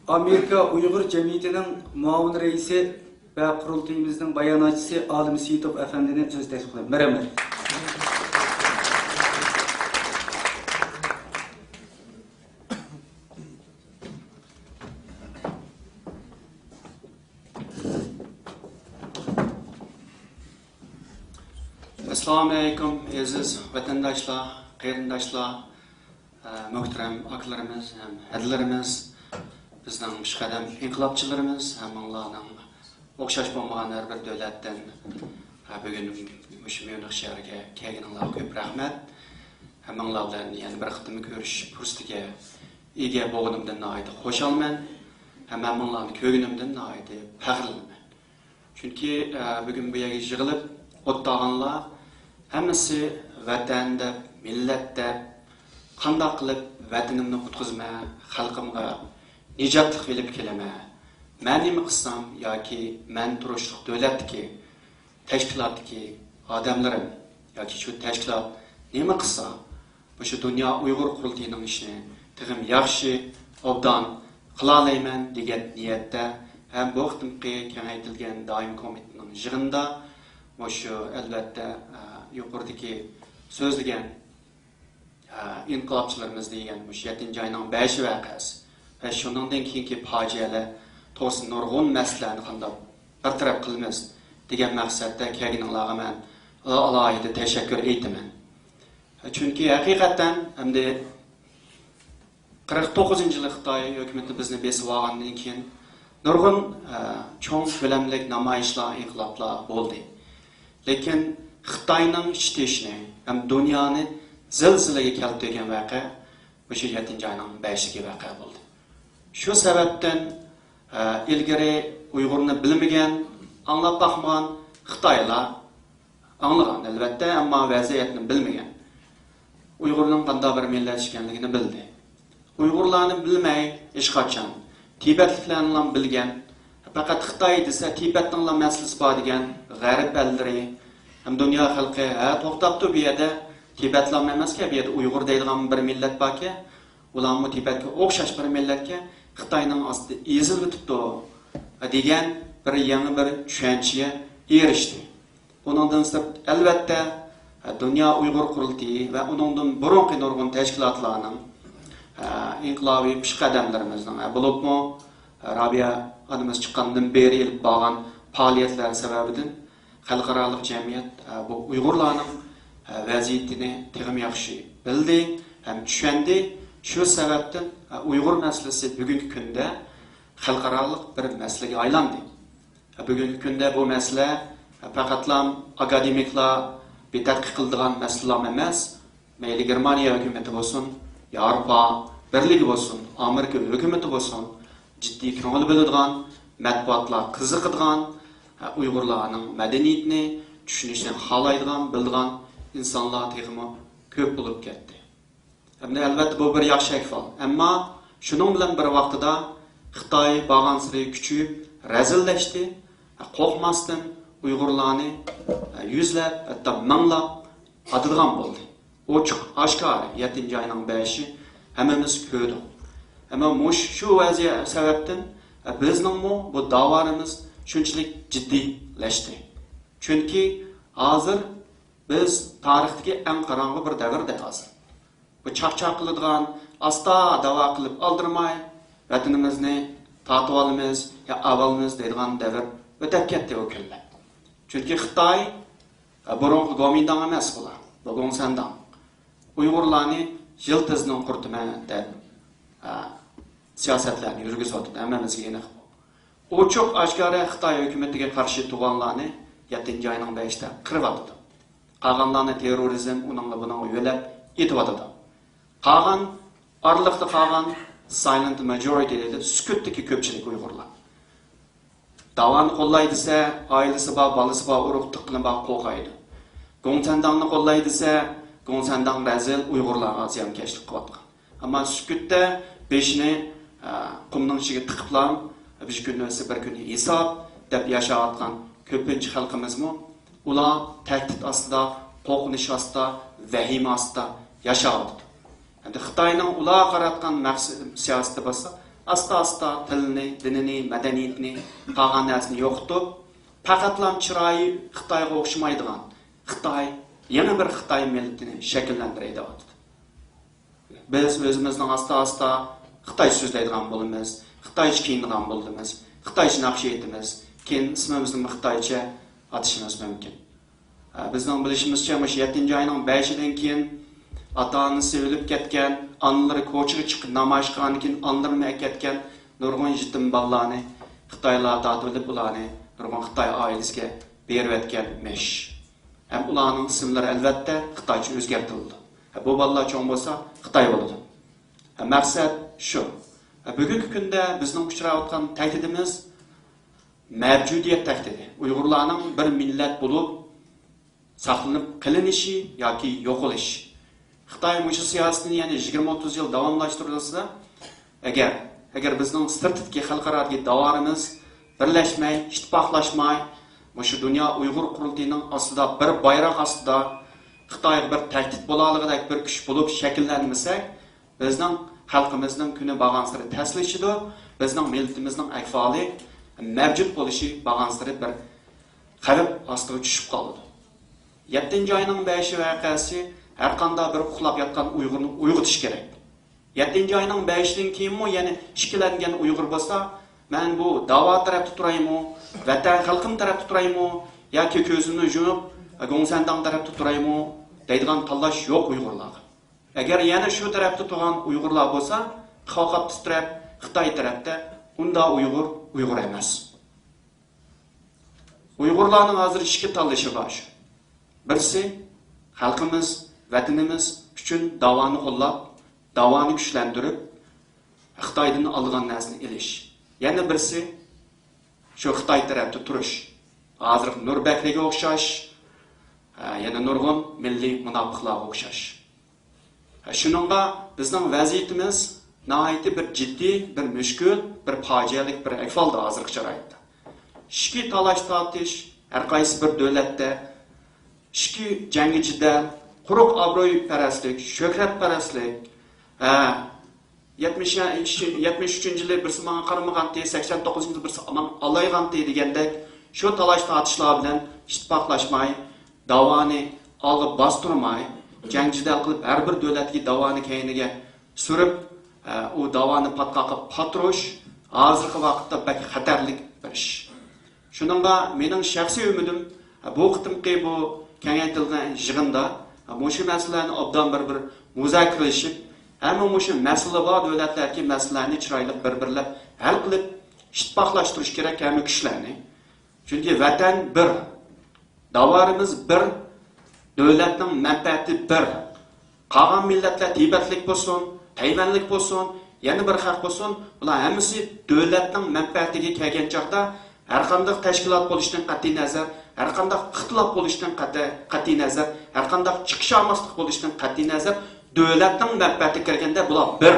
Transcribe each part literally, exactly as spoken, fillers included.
ئامېرىكا ئۇيغۇر جەمئىيىتىنىڭ مۇئاۋىن رەئىسى ۋە قۇرۇلتىيىمىزنىڭ باياناتچىسى ئالىم سېيىتوف ئەپەندىنى سۆز تەكلىپ قىلىمەن. رەھمەت. ئەسسالامۇئەلەيكۇم، ئەزىز ۋەتەنداشلار، قېرىنداشلار، ئە، مۆھتەرەم ئاكىلىرىمىز ھەم ھەدىلىرىمىز، بىزنىڭ پېشقەدەم ئىنقىلابچىلىرىمىز، ھەممىڭلارنىڭ ئوخشاش بولمىغان ھەر بىر دۆلەتتىن، ئە، بۈگۈن مۇشۇ ميۇنخ شەھىرىگە كەلگىنىڭلارغا كۆپ رەھمەت. ھەممىڭلار بىلەن يەنە بىر قېتىم كۆرۈشۈش پۇرسىتىگە ئىگە بولغىنىمدىن ناھايىتى خۇشالمەن. ھەم ھەممىڭلارنى كۆرگىنىمدىن ناھايىتى پەخىرلىنىمەن. چۈنكى، ئە، بۈگۈن بۇ يەرگە يىغىلىپ ئولتۇرغانلار ھەممىسى ۋەتەن دەپ، مىللەت دەپ، قانداق قىلىپ ۋەتىنىمنى قۇتقۇزىمەن، خەلقىمغا نىجاتلىق ئېلىپ كېلىمەن، مەن نېمە قىلسام ياكى مەن تۇرۇشلۇق دۆلەتتىكى، تەشكىلاتتىكى ئادەملىرىم ياكى شۇ تەشكىلات نېمە قىلسا، مۇشۇ دۇنيا ئۇيغۇر قۇرۇلتىيىنىڭ ئىشىنى تېخىمۇ ياخشى، ئوبدان قىلالايمەن دېگەن نىيەتتە ھەم بۇ قېتىمقى كېڭەيتىلگەن دائىمىي كومىتېتنىڭ يىغىنىدا مۇشۇ، ئەلۋەتتە، ئە، يۇقىرىدىكى سۆزلىگەن، ئە، ئىنقىلابچىلىرىمىز دېگەن مۇشۇ يەتتىنچى ئاينىڭ بەشى ۋەقەسى ۋە شۇنىڭدىن كېيىنكى پاجىئەلەر توغرىسىدا نۇرغۇن مەسىلىلەرنى قانداق بىر تەرەپ قىلىمىز دېگەن مەقسەتتە كەلگىنىڭلارغا مەن ئالاھىدە تەشەككۈر ئېيتىمەن. چۈنكى ھەقىقەتەن ئەمدى قىرىق توققۇزىنچى يىلى خىتاي ھۆكۈمىتى بىزنى بېسىۋالغاندىن كېيىن نۇرغۇن، ئە، چوڭ كۆلەملىك نامايىشلار، ئىنقىلابلار بولدى. لېكىن خىتاينىڭ ئىچ تېشىنى ھەم دۇنيانى زىلزىلىگە كەلتۈرگەن ۋەقە مۇشۇ يەتتىنچى ئاينىڭ بەشىدىكى ۋەقە بولدى. شۇ سەۋەبتىن، ئە، ئىلگىرى ئۇيغۇرنى بىلمىگەن، ئاڭلاپ باقمىغان خىتايلار ئاڭلىغان، ئەلۋەتتە، ئەمما ۋەزىيەتنى بىلمىگەن. ئۇيغۇرنىڭ قانداق بىر مىللەت ئىكەنلىكىنى بىلدى. ئۇيغۇرلارنى بىلمەي ھېچقاچان تىبەتلىكلەرنىلا بىلگەن، پەقەت خىتاي دېسە تىبەتنىڭلا مەسىلىسى بار دېگەن غەرب ئەللىرى ھەم دۇنيا خەلقى، ھە، توختاپتۇ، بۇ يەردە تىبەتلارمۇ ئەمەسكەن، بۇ يەردە ئۇيغۇر دەيدىغان بىر مىللەت باركەن، ئۇلارمۇ تىبەتكە ئوخشاش بىر مىللەتكەن، خىتاينىڭ ئاستىدا ئېزىلىۋېتىپتۇ دېگەن بىر يېڭى بىر چۈشەنچىگە ئېرىشتى. ئۇنىڭدىن سىرت، ئەلۋەتتە، دۇنيا ئۇيغۇر قۇرۇلتىيى ۋە ئۇنىڭدىن بۇرۇنقى نۇرغۇن تەشكىلاتلارنىڭ، ئىنقىلابىي پېشقەدەملىرىمىزنىڭ، بولۇپمۇ رابىيە ئانىمىز چىققاندىن بېرى ئېلىپ بارغان پائالىيەتلەر سەۋەبىدىن خەلقئارالىق جەمئىيەت، بۇ ئۇيغۇرلارنىڭ، ۋەزىيىتىنى تېخىمۇ ياخشى بىلدى ھەم چۈشەندى. شۇ سەۋەبتىن، ئۇيغۇر مەسىلىسى بۈگۈنكى كۈندە خەلقئارالىق بىر مەسىلىگە ئايلاندى. بۈگۈنكى كۈندە بۇ مەسىلە پەقەتلا ئاكادېمىكلار بىر تەتقىق قىلىدىغان مەسىلىلەرمۇ ئەمەس. مەيلى گېرمانىيە ھۆكۈمىتى بولسۇن، ياۋروپا بىرلىكى بولسۇن، ئامېرىكا ھۆكۈمىتى بولسۇن، جىددىي كۆڭۈل بۆلىدىغان، مەتبۇئاتلار قىزىقىدىغان، ئۇيغۇرلارنىڭ مەدەنىيىتىنى چۈشىنىشنى خالايدىغان، بىلىدىغان ئىنسانلار تېخىمۇ كۆپ بولۇپ كەتتى. ئەمدى ئەلۋەتتە بۇ بىر ياخشى ئەھۋال. ئەمما شۇنىڭ بىلەن بىر ۋاقتىدا خىتاي بارغانسېرى كۈچىيىپ، رەزىللەشتى. قورقماستىن ئۇيغۇرلارنى يۈزلەپ، ھەتتا مىڭلاپ ئاتىدىغان بولدى. ئوچۇق ئاشكارا يەتتىنچى ئاينىڭ بەشى ھەممىمىز كۆردۇق. ئەمما مۇش-، شۇ ۋەزىيەت سەۋەبتىن بىزنىڭمۇ بۇ داۋالىرىمىز شۇنچىلىك جىددىيلەشتى. چۈنكى ھازىر بىز تارىختىكى ئەڭ قاراڭغۇ بىر دەۋردە ھازىر. بۇ چاقچاق قىلىدىغان، ئاستا داۋا قىلىپ ئالدىرىماي، ۋەتىنىمىزنى تارتىۋالىمىز يا ئاۋالىمىز دەيدىغان دەۋر ئۆتەپ كەتتى ئۇ كۈنلەر. چۈنكى خىتاي، ئە، بۇرۇنقى گومىنداڭ ئەمەس بۇلار، بۇ گوڭسەنداڭ. ئۇيغۇرلارنى يىلتىزىدىن قۇرۇتىمەن دەپ، ئە، سىياسەتلەرنى يۈرگۈزۈۋاتىدۇ، ھەممىمىزگە ئېنىق بۇ. ئوچۇق ئاشكارا خىتاي ھۆكۈمىتىگە قارشى تۇرغانلارنى يەتتىنچى ئاينىڭ بەشىدە قىرىۋاتىدۇ. قالغانلارنى تېررورىزم ئۇنىڭلا بۇنىڭغا يۆلەپ ئېتىۋاتىدۇ. قالغان، ئارىلىقتا قالغان سايلېنت ماجورىتى دەيدۇ، سۈكۈتتىكى كۆپچىلىك ئۇيغۇرلار. داۋانى قوللاي دېسە، ئائىلىسى بار، بالىسى بار، ئۇرۇق تۇغقىنى بار، قورقايدۇ. گوڭسەنداڭنى قوللاي دېسە، گوڭسەنداڭ رەزىل، ئۇيغۇرلارغا زىيانكەشلىك قىلىۋاتقان. ئەمما سۈكۈتتە بېشىنى، ئە، قۇمنىڭ ئىچىگە تىقىپلا، بىر كۈن ئۆتسە بىر كۈن ھېساب دەپ ياشاۋاتقان كۆپىنچە خەلقىمىزمۇ ئۇلار تەھدىت ئاستىدا، قورقۇنچ ئاستىدا، ۋەھىمە ئاستىدا ياشاۋاتىدۇ. ئەمدى خىتاينىڭ ئۇلارغا قاراتقان مەقسىتى، سىياسىتى بولسا، ئاستا-ئاستا تىلىنى، دىنىنى، مەدەنىيىتىنى، قالغان نەرسىنى يوقىتىپ، پەقەتلا چىرايى خىتايغا ئوخشىمايدىغان خىتاي، يېڭى بىر خىتاي مىللىتىنى شەكىللەندۈرەي دەۋاتىدۇ. بىز ئۆزىمىزنىڭ ئاستا-ئاستا خىتايچە سۆزلەيدىغان بولىمىز، خىتايچە كىيىنىدىغان بولىمىز، خىتايچە ناخشا ئېيتىمىز، كېيىن ئىسمىمىزنىمۇ خىتايچە ئاتىشىمىز مۇمكىن. ئە، بىزنىڭ بىلىشىمىزچە، مۇشۇ يەتتىنچى ئاينىڭ بەشىدىن كېيىن ئاتا-ئانىسى ئۆلۈپ كەتكەن، ئانىلىرى كوچىغا چىقىپ نامايىش قىلغاندىن كېيىن ئانىلىرىمۇ ئەكەتكەن نۇرغۇن يېتىم بالىلارنى خىتايلار تارتىۋېلىپ، ئۇلارنى نۇرغۇن خىتاي ئائىلىسىگە بېرىۋەتكەنمىش. ھەم ئۇلارنىڭ ئىسىملىرى ئەلۋەتتە خىتايچە ئۆزگەرتىلىدۇ. ھە، بۇ بالىلار چوڭ بولسا خىتاي بولىدۇ. ھە، مەقسەت شۇ. ھە، بۈگۈنكى كۈندە بىزنىڭ ئۇچراۋاتقان تەھدىتىمىز مەۋجۇدىيەت تەھدىتى. ئۇيغۇرلارنىڭ بىر مىللەت بولۇپ ساقلىنىپ قېلىنىشى ياكى يوقىلىش. خىتاي مۇشۇ سىياسىتىنى يەنە يىگىرمە ئوتتۇز يىل داۋاملاشتۇرۇلسا، ئەگەر، ئەگەر بىزنىڭ سىرتىدىكى خەلقئارادىكى داۋالىرىمىز بىرلەشمەي، ئىتتىپاقلاشماي، مۇشۇ دۇنيا ئۇيغۇر قۇرۇلتىيىنىڭ ئاستىدا، بىر بايراق ئاستىدا خىتايغا بىر تەھدىت بولالىغۇدەك بىر كۈچ بولۇپ شەكىللەنمىسەك، بىزنىڭ خەلقىمىزنىڭ كۈنى بارغانسېرى تەسلىشىدۇ، بىزنىڭ مىللىتىمىزنىڭ ئەھۋالى، مەۋجۇت بولۇشى بارغانسېرى بىر خەۋپ ئاستىغا چۈشۈپ قالىدۇ. يەتتىنچى ئاينىڭ بەشى ۋەقەسى ھەرقانداق بىر ئۇخلاپ ياتقان ئۇيغۇرنى ئويغىتىش كېرەك. يەتتىنچى ئاينىڭ بەشىدىن كېيىنمۇ يەنە ئىككىلەنگەن ئۇيغۇر بولسا، مەن بۇ داۋا تەرەپتە تۇرايمۇ، ۋەتەن خەلقىم تەرەپتە تۇرايمۇ ياكى كۆزۈمنى يۇمۇپ گوڭسەنداڭ تەرەپتە تۇرايمۇ دەيدىغان تاللاش يوق ئۇيغۇرلارغا. ئەگەر يەنە شۇ تەرەپتە تۇرغان ئۇيغۇرلار بولسا، قاقاپ تىترەپ خىتاي تەرەپتە، ئۇندا ئۇيغۇر ئۇيغۇر ئەمەس. ئۇيغۇرلارنىڭ ھازىر ئىككى تاللىشى بار. بىرسى، خەلقىمىز، ۋەتىنىمىز ئۈچۈن داۋانى قوللاپ، داۋانى كۈچلەندۈرۈپ، خىتايدىن ئالىدىغان نەرسىنى ئېلىش. يەنە بىرسى، شۇ خىتاي تەرەپتە تۇرۇش. ھازىرقى نۇر بەكرىگە ئوخشاش، ھە، يەنە نۇرغۇن مىللىي مۇناپىقلارغا ئوخشاش. ھە، شۇنىڭغا بىزنىڭ ۋەزىيىتىمىز ناھايىتى بىر جىددىي، بىر مۈشكۈل، بىر پاجىئەلىك بىر ئەھۋالدا ھازىرقى شارائىتتا. ئىچكى تالاش-تارتىش ھەر قايسى بىر دۆلەتتە، ئىچكى جەڭگى جېدەل، قۇرۇق ئابرۇيپەرەسلىك، شۆھرەتپەرەسلىك، ھە، يەتمىش، يەتمىش ئۈچىنچى يىلى بىرسى ماڭا قارىمىغانتى، سەكسەن توققۇزىنچى يىلى بىرسى ماڭا ئالايغانتى دېگەندەك، شۇ تالاش-تارتىشلار بىلەن ئىتتىپاقلاشماي، داۋانى ئالغا باستۇرماي، جەڭ-جېدەل قىلىپ، ھەر بىر دۆلەتتىكى داۋانى كەينىگە سۈرۈپ، ئە، ئۇ داۋانى پاتقاققا پاتۇرۇش ھازىرقى ۋاقىتتا بەك خەتەرلىك بىر ئىش. شۇنىڭغا مېنىڭ شەخسىي ئۈمىدىم، بۇ قېتىمقى بۇ كېڭەيتىلگەن يىغىندا مۇشۇ مەسىلىلەرنى ئوبدان بىر-بىر مۇزاكىرىلىشىپ، ھەممە مۇشۇ مەسىلە بار دۆلەتلەردىكى مەسىلىلەرنى چىرايلىق بىر-بىرلەپ ھەل قىلىپ، ئىتتىپاقلاشتۇرۇش كېرەك ھەممە كۈچلەرنى. چۈنكى ۋەتەن بىر، داۋالىرىمىز بىر، دۆلەتنىڭ مەنپەئەتى بىر. قالغان مىللەتلەر تىبەتلىك بولسۇن، تەيۋەنلىك بولسۇن، يەنە بىر خەق بولسۇن، بۇلار ھەممىسى دۆلەتنىڭ مەنپەئەتىگە كەلگەن چاغدا، ھەرقانداق تەشكىلات بولۇشتىن قەتئىينەزەر، ھەرقانداق ئىختىلاپ بولۇشتىن قەتئىي، قەتئىينەزەر، ھەرقانداق چىقىشالماسلىق بولۇشتىن قەتئىينەزەر، دۆلەتنىڭ مەنپەئەتىگە كەلگەندە بۇلار بىر.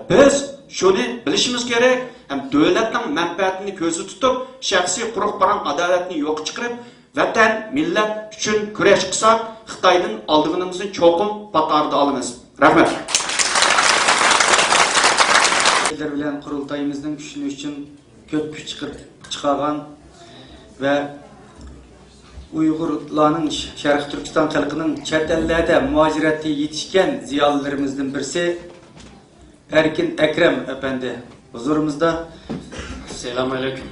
بىز شۇنى بىلىشىمىز كېرەك ھەم دۆلەتنىڭ مەنپەئەتىنى كۆزدە تۇتۇپ، شەخسىي قۇرۇق پاراڭ ئاداۋەتنى يوققا چىقىرىپ، ۋەتەن، مىللەت ئۈچۈن كۈرەش قىلساق، خىتايدىن ئالىدىغىنىمىزنى چوقۇم پات ئارىدا ئالىمىز. رەھمەت. بىلەن قۇرۇلتايىمىزنىڭ كۈچلىنىشى ئۈچۈن كۆپ كۈچ چىقىرىپ چىقارغان ۋە ئۇيغۇرلارنىڭ، شەرقىي تۈركىستان خەلقىنىڭ چەت ئەللەردە مۇھاجىرەتتە يېتىشكەن زىيالىيلىرىمىزدىن بىرسى ئەركىن ئەكرەم ئەپەندى ھۇزۇرىمىزدا. ئەسسالامۇ ئەلەيكۇم.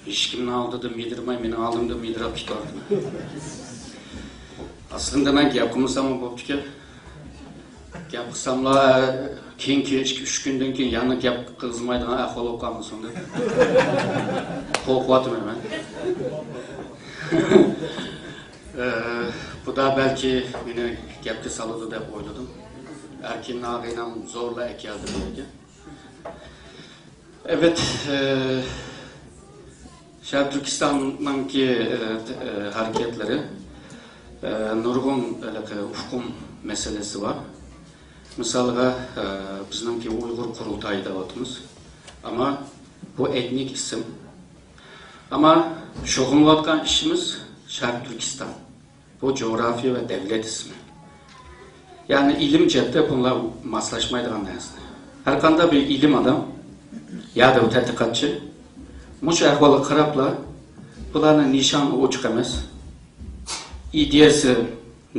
ھېچكىمنىڭ ئالدىدا مىدىرماي، مېنىڭ ئالدىمدا مىدىرلاپ كېتىۋاتىدۇ. ئەسلىدە مەن گەپ قىلمىساممۇ بوپتىكەن. گەپ قىلساملا، كېيىن، كېيىن ئىككى، ئۈچ كۈندىن كېيىن يەنە گەپ قىلغۇزمايدىغان ئەھۋال بولۇپ قالمىسۇن دەپ قورقۇۋاتىمەن مەن. ئە، خۇدا بەلكى مېنى گەپكە سالىدۇ دەپ ئويلىدىم. ئەركىن ئاغىنەم زورلا ئەكەلدى بۇ يەرگە. ئەۋەت، ئە، شەرقىي تۈركىستاننىڭكى، ئە، ئە، ھەرىكەتلىرى، ئە، نۇرغۇن ھېلىقى ئۇقۇم مەسىلىسى بار. مىسالغا، ئە، بىزنىڭكى ئۇيغۇر قۇرۇلتايى دەۋاتىمىز. ئەمما بۇ ئېتنىك ئىسىم. ئەمما شۇغۇللىنىۋاتقان ئىشىمىز شەرقىي تۈركىستان. بۇ جۇغراپىيە ۋە دەۋلەت ئىسمى. يەنى ئىلىم جەھەتتە بۇلار ماسلاشمايدىغان نەرسە. ھەرقانداق بىر ئىلىم ئادەم يا بىر تەتقىقاتچى مۇشۇ ئەھۋالغا قاراپلا، بۇلارنىڭ نىشانى ئوچۇق ئەمەس، ئىدىيەسى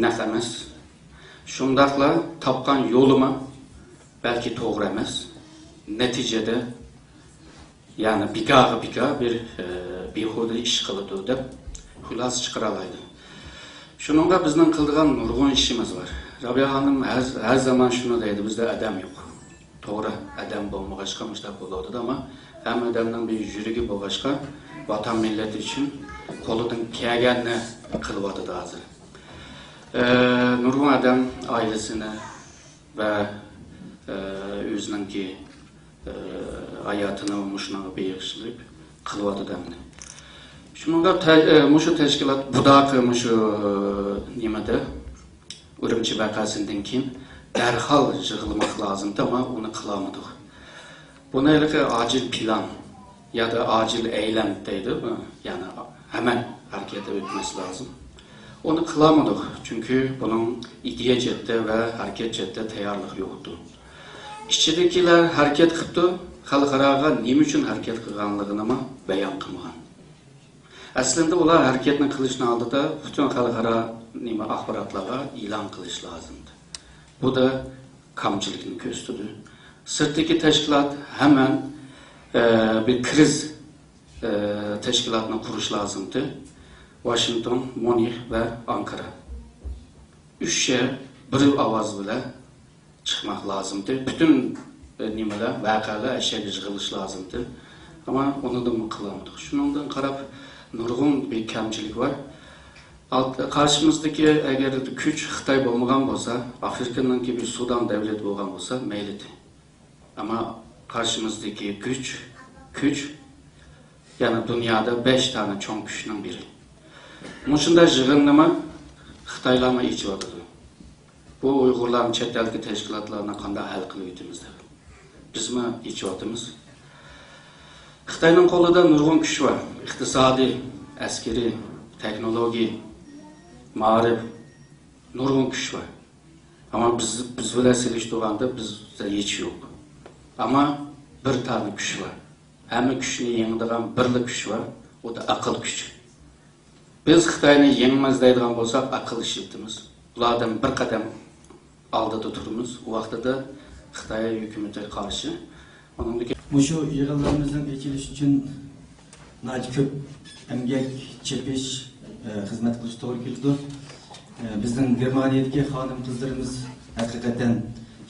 نەق ئەمەس، شۇنداقلا تاپقان يولىمۇ بەلكى توغرا ئەمەس. نەتىجىدە يەنى بىكارغا بىكار بىر، ئە، بىھۇدە ئىش قىلىدۇ دەپ خۇلاسە چىقىرالايدۇ. شۇنىڭغا بىزنىڭ قىلىدىغان نۇرغۇن ئىشىمىز بار. رابىيە خانىم ھەر، ھەر زامان شۇنى دەيدۇ، بىزدە ئادەم يوق. توغرا، ئادەم بولمىغاچقا مۇشۇنداق بولۇۋاتىدۇ، ئەمما ھەممە ئادەمنىڭ بىر يۈرىكى بولغاچقا، ۋاتان مىللەت ئۈچۈن قولىدىن كەلگەننى قىلىۋاتىدۇ ھازىر. ئە، نۇرغۇن ئادەم ئائىلىسىنى ۋە، ئە، ئۆزىنىڭكى، ئە، ھاياتىنى مۇشۇنىڭغا بېغىشلاپ قىلىۋاتىدۇ ئەمدى. شۇنىڭغا تە-، ئە، مۇشۇ تەشكىلات بۇداقى مۇشۇ، ئە، نېمىدە، ئۈرۈمچى ۋەقەسىدىن كېيىن دەرھال يىغىلماق لازىمدى، ئەمما ئۇنى قىلالمىدۇق. بۇنى ھېلىقى ئاجىل پىلان يا دا ئاجىل ئەيلەن دەيدۇ، يەنى ھەمەن ھەرىكەتتە ئۆتمەسى لازىم. ئۇنى قىلالمىدۇق، چۈنكى بۇنىڭ ئىدىيە جەھەتتە ۋە ھەرىكەت جەھەتتە تەييارلىق يوقتۇ. ئىچىدىكىلەر ھەرىكەت قىپتۇ، خەلقئاراغا نېمە ئۈچۈن ھەرىكەت قىلغانلىقىنىمۇ بايان قىلمىغان. ئەسلىدە ئۇلار ھەرىكەتنى قىلىشنىڭ ئالدىدا پۈتۈن خەلقئارا نېمە ئاخباراتلارغا ئېلان قىلىش لازىمدى. بۇ دا كامچىلىكنى كۆرسىتىدۇ. سىرتتىكى تەشكىلات ھەمەن، ئە، بىر كىرىز، ئە، تەشكىلاتنى قۇرۇش لازىمدى. ۋاشىنگتون، ميۇنخ ۋە ئانكارا. ئۈچ شەھەر بىر ئاۋاز بىلەن چىقماق لازىمدى. پۈتۈن، ئە، نېمىلەر، ۋەقەلەر ئەشەگە يىغىلىش لازىمدى. ئەمما ئۇنىمۇ قىلالمىدۇق. شۇنىڭدىن قاراپ نۇرغۇن بىر كەمچىلىك بار. ئالت-، قارشىمىزدىكى ئەگەر كۈچ خىتاي بولمىغان بولسا، ئافرىقىنىڭكى بىر سۇدان دەۋلىتى بولغان بولسا مەيلىدى. ئەمما قارشىمىزدىكى كۈچ، كۈچ، يەنى دۇنيادا بەش دانە چوڭ كۈچنىڭ بىرى. مۇشۇنداق يىغىننىمۇ خىتايلارمۇ ئېچىۋاتىدۇ. بۇ ئۇيغۇرلارنى چەت ئەلدىكى تەشكىلاتلارنى قانداق ھەل قىلىۋېتىمىز دەپ. بىزمۇ ئېچىۋاتىمىز. خىتاينىڭ قولىدا نۇرغۇن كۈچ بار. ئىقتىسادىي، ئەسكىرىي، تېخنولوگىيە، مائارىپ، نۇرغۇن كۈچ بار. ئەمما بىز، بىز بىلەن سېلىشتۇرغاندا بىزدە ھېچ يوق. ئەمما بىر تانە كۈچ بار. ھەممە كۈچنى يېڭىدىغان بىرلا كۈچ بار. ئۇ دا ئەقىل كۈچى. بىز خىتاينى يېڭىمىز دەيدىغان بولساق، ئەقىل ئىشلىتىمىز. ئۇلاردىن بىر قەدەم ئالدىدا تۇرىمىز. ئۇ ۋاقتىدا خىتاي ھۆكۈمىتىگە قارشى. ئۇنىڭدىن كېيىن مۇشۇ يىغىنلىرىمىزنىڭ ئېچىلىشى ئۈچۈن ناھايىتى كۆپ ئەمگەك، چېپىش، ئە، خىزمەت قىلىش توغرا كېلىدۇ. ئە، بىزنىڭ گېرمانىيەدىكى خانىم قىزلىرىمىز ھەقىقەتەن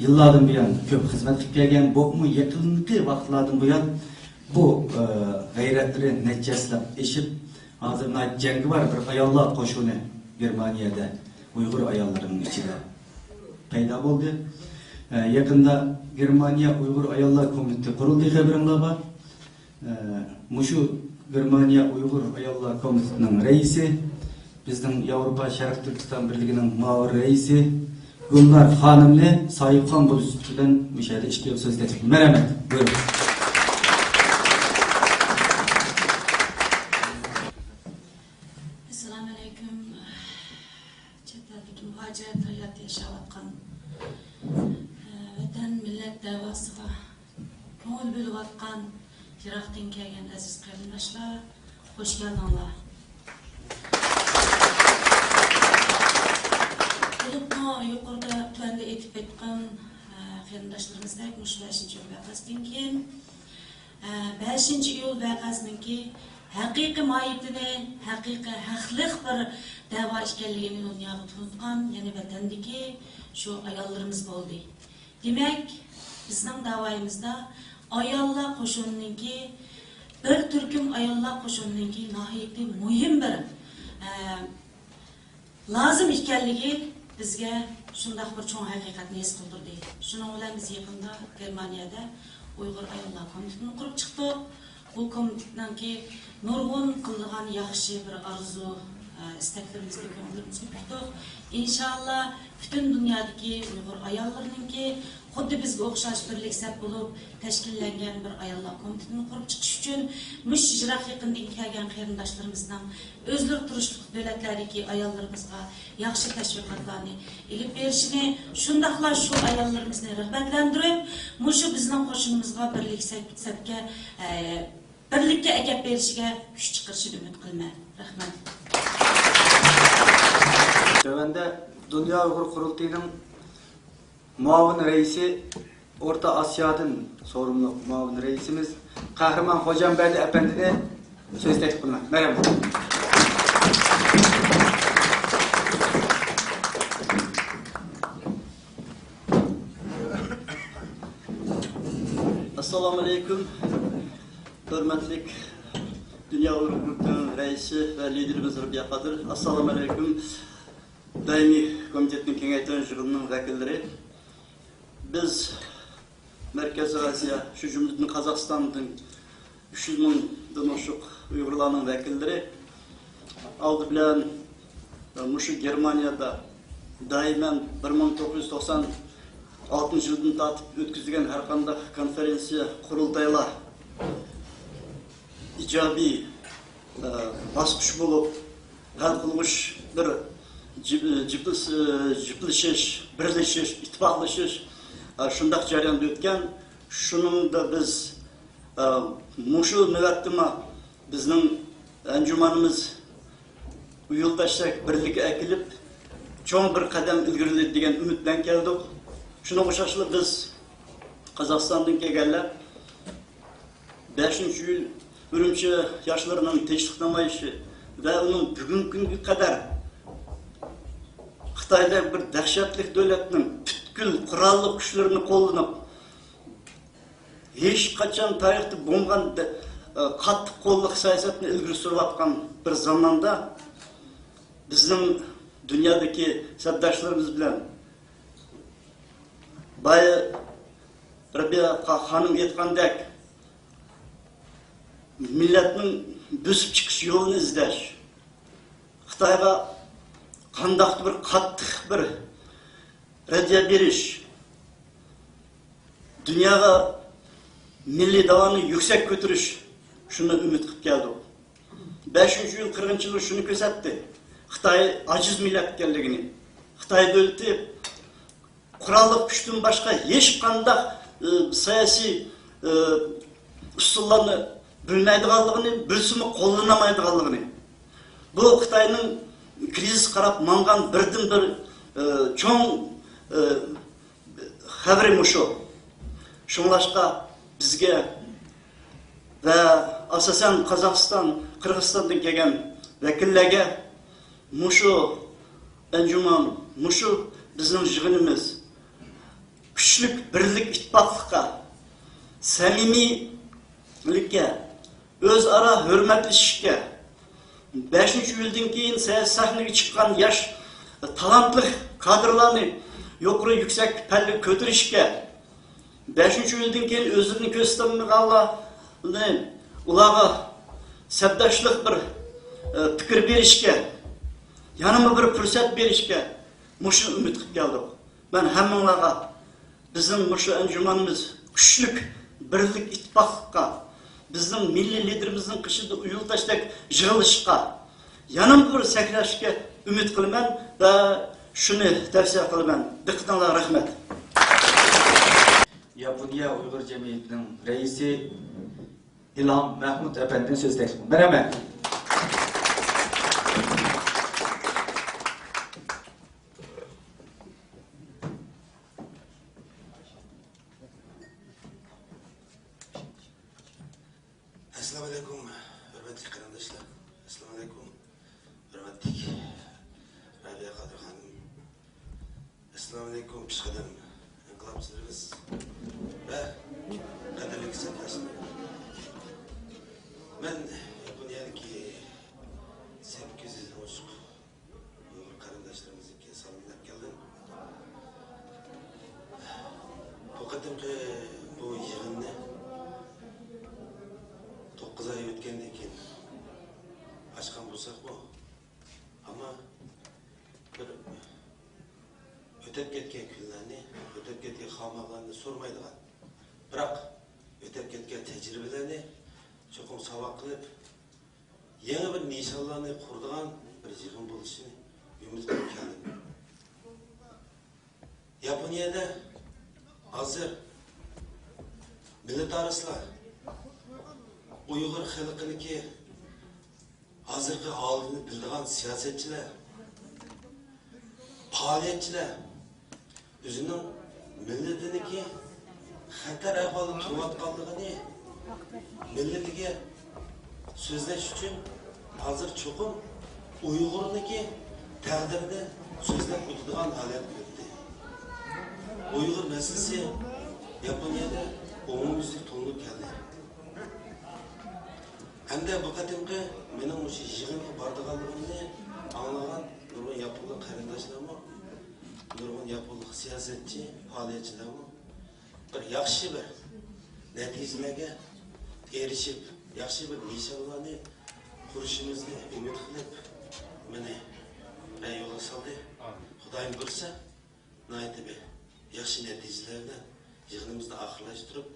يىللاردىن بۇيان كۆپ خىزمەت قىلىپ كەلگەن، بولۇپمۇ يېقىنقى ۋاقىتلاردىن بۇيان بۇ، ئە، غەيرەتلىرى نەچچە ھەسسىلەپ ئېشىپ، ھازىر ناھايىتى جەڭگىۋار بىر ئاياللار قوشۇنى گېرمانىيەدە ئۇيغۇر ئاياللىرىنىڭ ئىچىدە پەيدا بولدى. ئە، يېقىندا گېرمانىيە ئۇيغۇر ئاياللار كومىتېتى قۇرۇلدى، خەۋىرىڭلار بار. ئە، مۇشۇ گېرمانىيە ئۇيغۇر ئاياللار كومىتېتىنىڭ رەئىسى، بىزنىڭ ياۋروپا شەرقىي تۈركىستان بىرلىكىنىڭ مۇئاۋىن رەئىسى گۈلنار خانىمنى ساھىبخان بولۇش سۈپىتى بىلەن مۇشۇ يەردە ئىككى يول سۆز تەكلىپ قىلىمەن. رەھمەت. بۇيرۇڭ. ئەسسالامۇ ئەلەيكۇم. چەت ئەلدىكى مۇھاجىرەت ھاياتى ياشاۋاتقان، ۋەتەن، مىللەت دەۋاسىغا كۆڭۈل بۆلۈۋاتقان يىراقتىن كەلگەن ئەزىز قېرىنداشلار، خوش كەلدىڭلار. بولۇپمۇ يۇقىرىدا، تۆۋەندە ئېيتىپ ئۆتكەن، قېرىنداشلىرىمىزدەك مۇشۇ بەشىنچى ئىيۇل ۋەقەسىدىن كېيىن، بەشىنچى ئىيۇل ۋەقەسىنىڭكى ھەقىقىي ماھىيىتىنى، ھەقىقىي ھەقلىق بىر دەۋا ئىكەنلىكىنى دۇنياغا تونۇتقان يەنە ۋەتەندىكى شۇ ئاياللىرىمىز بولدى. دېمەك، بىزنىڭ داۋايىمىزدا ئاياللار قوشۇنىنىڭكى، بىر تۈركۈم ئاياللار قوشۇنىنىڭكى ناھايىتى مۇھىم بىر، ئە، لازىم ئىكەنلىكى بىزگە شۇنداق بىر چوڭ ھەقىقەتنى ھېس قىلدۇردى. شۇنىڭ بىلەن بىز يېقىندا گېرمانىيەدە ئۇيغۇر ئاياللار كومىتېتىنى قۇرۇپ چىقتۇق. بۇ كومىتېتنىڭكى نۇرغۇن قىلىدىغان ياخشى بىر ئارزۇ، ئە، ئىستەكلىرىمىزنى كۆڭلىمىزگە پۈكتۇق. ئىنشاللا پۈتۈن دۇنيادىكى ئۇيغۇر ئاياللىرىنىڭكى خۇددى بىزگە ئوخشاش بىرلىك سەپ بولۇپ تەشكىللەنگەن بىر ئاياللار كومىتېتىنى قۇرۇپ چىقىش ئۈچۈن مۇشۇ يىراق يېقىندىن كەلگەن قېرىنداشلىرىمىزنىڭ ئۆزلىرى تۇرۇشلۇق دۆلەتلەردىكى ئاياللىرىمىزغا ياخشى تەشۋىقاتلارنى ئېلىپ بېرىشىنى، شۇنداقلا شۇ ئاياللىرىمىزنى رىغبەتلەندۈرۈپ، مۇشۇ بىزنىڭ قوشۇنىمىزغا بىرلىك سەپ-، سەپكە، ئە، بىرلىككە ئەكەپ بېرىشىگە كۈچ چىقىرىشىنى ئۈمىد قىلىمەن. رەھمەت. تۆۋەندە دۇنيا ئۇيغۇر قۇرۇلتىيىنىڭ مۇئاۋىن رەئىسى، ئورتا ئاسىيادىن سورۇنلۇق مۇئاۋىن رەئىسىمىز قەھرىمان خوجامبەردى ئەپەندىنى سۆز تەكلىپ قىلىمەن. مەرھەمەت. ئەسسالامۇ ئەلەيكۇم. ھۆرمەتلىك دۇنيا ئۇيغۇر گۇرۇپپىنىڭ رەئىسى ۋە لىدېرىمىز رابىيە قادىر. ئەسسالامۇ ئەلەيكۇم. دائىمىي كومىتېتنىڭ كېڭەيتىلگەن يىغىنىنىڭ ۋەكىللىرى. بىز مەركەزىي ئاسىيا، شۇ جۈملىدىن قازاقىستاندىن ئۈچ يۈز مىڭدىن ئوشۇق ئۇيغۇرلارنىڭ ۋەكىللىرى ئالدى بىلەن مۇشۇ گېرمانىيەدە دائىمەن بىر مىڭ توققۇز يۈز توقسان ئالتىنچى يىلدىن تارتىپ ئۆتكۈزۈلگەن ھەر قانداق كونفېرېنسىيە، قۇرۇلتايلار ئىجابىي، ئە، باسقۇچ بولۇپ، ھەل قىلغۇچ بىر جىپ-، جىپلىس-، جىپلىشىش، بىرلىشىش، ئىتتىپاقلىشىش، ئە، شۇنداق جەرياندا ئۆتكەن. شۇنىڭدا بىز، ئە، مۇشۇ نۆۋەتتىمۇ بىزنىڭ ئەنجۇمانىمىز ئۇيۇلداشتەك بىرلىككە ئەكېلىپ، چوڭ بىر قەدەم ئىلگىرىلىدى دېگەن ئۈمىد بىلەن كەلدۇق. شۇنىڭغا ئوخشاشلا بىز قازاقىستاندىن كەلگەنلەر بەشىنچى ئىيۇل ئۈرۈمچى ياشلىرىنىڭ تىنچلىق نامايىشى ۋە ئۇنىڭ بۈگۈنكى كۈنگە قەدەر خىتايدەك بىر دەھشەتلىك دۆلەتنىڭ پۈتكۈل قوراللىق كۈچلىرىنى قوللىنىپ، ھېچقاچان تارىختا بولمىغان دە-، قاتتىق قوللۇق سىياسەتنى ئىلگىرى سۈرۈۋاتقان بىر زاماندا، بىزنىڭ دۇنيادىكى سەپداشلىرىمىز بىلەن بايا رەبىيە خا-، خانىم ئېيتقاندەك، مىللەتنىڭ بۆسۈپ چىقىش يولىنى ئىزدەش، خىتايغا قانداقتۇر بىر قاتتىق بىر رەددىيە بېرىش، دۇنياغا مىللىي داۋانى يۈكسەك كۆتۈرۈش، شۇنى ئۈمىد قىلىپ كەلدۇق. بەشىنچى ئىيۇل قىرغىنچىلىقى شۇنى كۆرسەتتى، خىتاي ئاجىز مىللەت ئىكەنلىكىنى، خىتاي دۆلىتى قوراللىق كۈچتىن باشقا ھېچقانداق، ئى، سىياسىي، ئى، ئۇسۇللارنى بىلمەيدىغانلىقىنى، بىلسىمۇ قوللىنالمايدىغانلىقىنى. بۇ خىتاينىڭ كىرىزىسقا قاراپ ماڭغان بىردىنبىر، ئى، چوڭ، ئى، خەۋىرى مۇشۇ. شۇڭلاشقا بىزگە ۋە ئاساسەن قازاقىستان، قىرغىزىستاندىن كەلگەن ۋەكىللەرگە مۇشۇ ئەنجۇمان، مۇشۇ بىزنىڭ يىغىنىمىز كۈچلۈك بىرلىك، ئىتتىپاقلىققا، سەمىمىيلىككە، ئۆزئارا ھۆرمەتلىشىشكە، بەشىنچى ئىيۇلدىن كېيىن سە-، سەھنىگە چىققان ياش، تالانتلىق كادىرلارنى يۇقىرى يۈكسەك پەللىگە كۆتۈرۈشكە، بەشىنچى ئىيۇلدىن كېيىن ئۆزىنى كۆرسىتەلمىگەنلارنى، ئۇلارغا سەپداشلىق بىر، ئە، پىكىر بېرىشكە، يەنىمۇ بىر پۇرسەت بېرىشكە مۇشۇ ئۈمىد قىلىپ كەلدۇق. مەن ھەممىڭلارغا بىزنىڭ مۇشۇ ئەنجۇمانىمىز كۈچلۈك بىرلىك، ئىتتىپاقلىققا، بىزنىڭ مىللىي لىدېرىمىزنىڭ قېشىدا ئۇيۇلداشتەك يىغىلىشقا، يەنە بىر سەكرەشكە ئۈمىد قىلىمەن ۋە شۇنى تەۋسىيە قىلىمەن. دىققىتىڭلارغا رەھمەت. ياپونىيە ئۇيغۇر جەمئىيىتىنىڭ رەئىسى ئىلھام مەھمۇت ئەپەندىنى سۆز تەكلىپ قىلىمەن. مەرھەمەت. ئەسسالامۇئەلەيكۇم، ھۆرمەتلىك قېرىنداشلار. ئەسسالامۇئەلەيكۇم، ھۆرمەتلىك رابىيە قادىر خانىم. ئەسسالامۇئەلەيكۇم، پېشقەدەم ئىنقىلابچىلىرىمىز ۋە قەدىرلىك سەپداشلىرىم. مەن ياپونىيەدىكى سەككىز يۈزدىن ئوشۇق ئۇيغۇر قېرىنداشلىرىمىزنىڭكى سالامىنى ئەپ كەلدىم. بۇ قېتىمقى بۇ يىغىننى توققۇز ئاي ئۆتكەندىن كېيىن ئاچقان بولساقمۇ، ئەمما بىر ئۆتۈپ كەتكەن كۈنلەرنى، ئۆتۈپ كەتكەن قالماقلارنى سورىمايدىغان، بىراق ئۆتۈپ كەتكەن تەجرىبىلەرنى چوقۇم ساۋاق قىلىپ، يېڭى بىر نىشانلارنى قۇرىدىغان بىر يىغىن بولۇشىنى ئۈمىد قىلىپ كەلدىم. ياپونىيەدە ھازىر مىللەتئاراسلار ئۇيغۇر خەلقىنىڭكى ھازىرقى ھالىنى بىلىدىغان سىياسەتچىلەر، پائالىيەتچىلەر ئۆزىنىڭ مىللىتىنىڭكى خەتەر ئەھۋالدا تۇرۇۋاتقانلىقىنى مىللىتىگە سۆزلەش ئۈچۈن ھازىر چوقۇم ئۇيغۇرنىڭكى تەقدىرىنى سۆزلەپ ئۆتىدىغان ھالەتكە ئۆتتى. ئۇيغۇر مەسىلىسى ياپونىيەدە ئومۇميۈزلۈك تونۇلۇپ كەلدى. ھەمدە بۇ قېتىمقى مېنىڭ مۇشۇ يىغىنغا بارىدىغانلىقىمنى ئاڭلىغان نۇرغۇن ياپونلۇق قېرىنداشلارمۇ، نۇرغۇن ياپونلۇق سىياسەتچى، پائالىيەتچىلەرمۇ بىر ياخشى بىر نەتىجىلەرگە ئېرىشىپ، ياخشى بىر نىشانلارنى قۇرۇشىمىزنى ئۈمىد قىلىپ، مېنى يولغا سالدى. خۇدايىم بۇيرۇسا، ناھايىتى بىر ياخشى نەتىجىلەر بىلەن يىغىنىمىزنى ئاخىرلاشتۇرۇپ،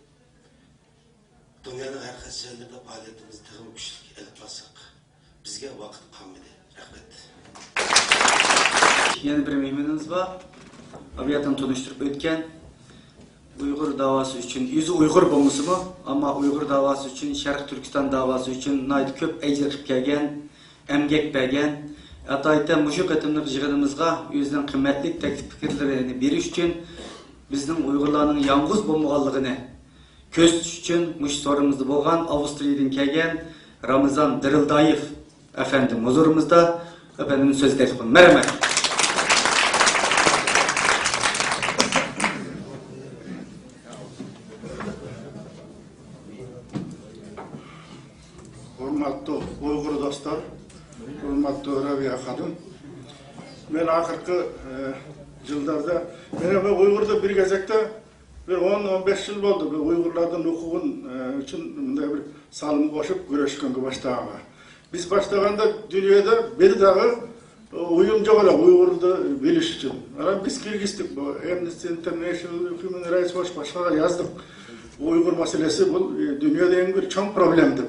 دۇنيانىڭ ھەر قايسى جايلىرىدا پائالىيىتىمىزنى تېخىمۇ كۈچلۈك ئېلىپ بارساق، بىزگە ۋاقىت قالمىدى. رەھمەت. يەنە بىر مېھمىنىمىز بار. ئابىياتىن تونۇشتۇرۇپ ئۆتكەن ئۇيغۇر داۋاسى ئۈچۈن، ئۆزى ئۇيغۇر بولمىسىمۇ، ئەمما ئۇيغۇر داۋاسى ئۈچۈن، شەرقىي تۈركىستان داۋاسى ئۈچۈن ناھايىتى كۆپ ئەجىر قىلىپ كەلگەن، ئەمگەك بەرگەن، ئاتايىتەن مۇشۇ قېتىملىق يىغىنىمىزغا ئۆزىنىڭ قىممەتلىك تەكلىپ پىكىرلىرىنى بېرىش ئۈچۈن، بىزنىڭ ئۇيغۇرلارنىڭ يالغۇز بولمىغانلىقىنى كۆرسىتىش ئۈچۈن مۇشۇ سورۇنىمىزدا بولغان ئاۋسترىيەدىن كەلگەن رامىزان دىرىلدايېف ئەپەندىم ھۇزۇرىمىزدا. ئەپەندىمنى سۆزگە تەكلىپ قىلىمەن. مەرھەمەت. ھۆرمەتلىك ئۇيغۇر دوستلار، ھۆرمەتلىك رەبىيە خانىم. مەن ئاخىرقى، ئە، يىللاردا، مەن بۇ ئۇيغۇردا بىر گېزەكتە بىر ئون، ئون بەش يىل بولدى، بۇ ئۇيغۇرلاردىن ھوقۇقۇن، ئە، ئۈچۈن مۇنداق بىر سالىم قوشۇپ كۈرەشكەنگە باشلىغانغا. بىز باشلىغاندا دۇنيادا بىر داغى ئۇيۇم جوق ئىدى ئۇيغۇرنى بىلىش ئۈچۈن. ئانا بىز كىرگۈزدۇق بۇ Amnesty International, Human Rights Watch باشقىلارغا يازدۇق. ئۇيغۇر مەسىلىسى بۇ، ئە، دۇنيادا ئەڭ بىر چوڭ پروبلېمىدۇر.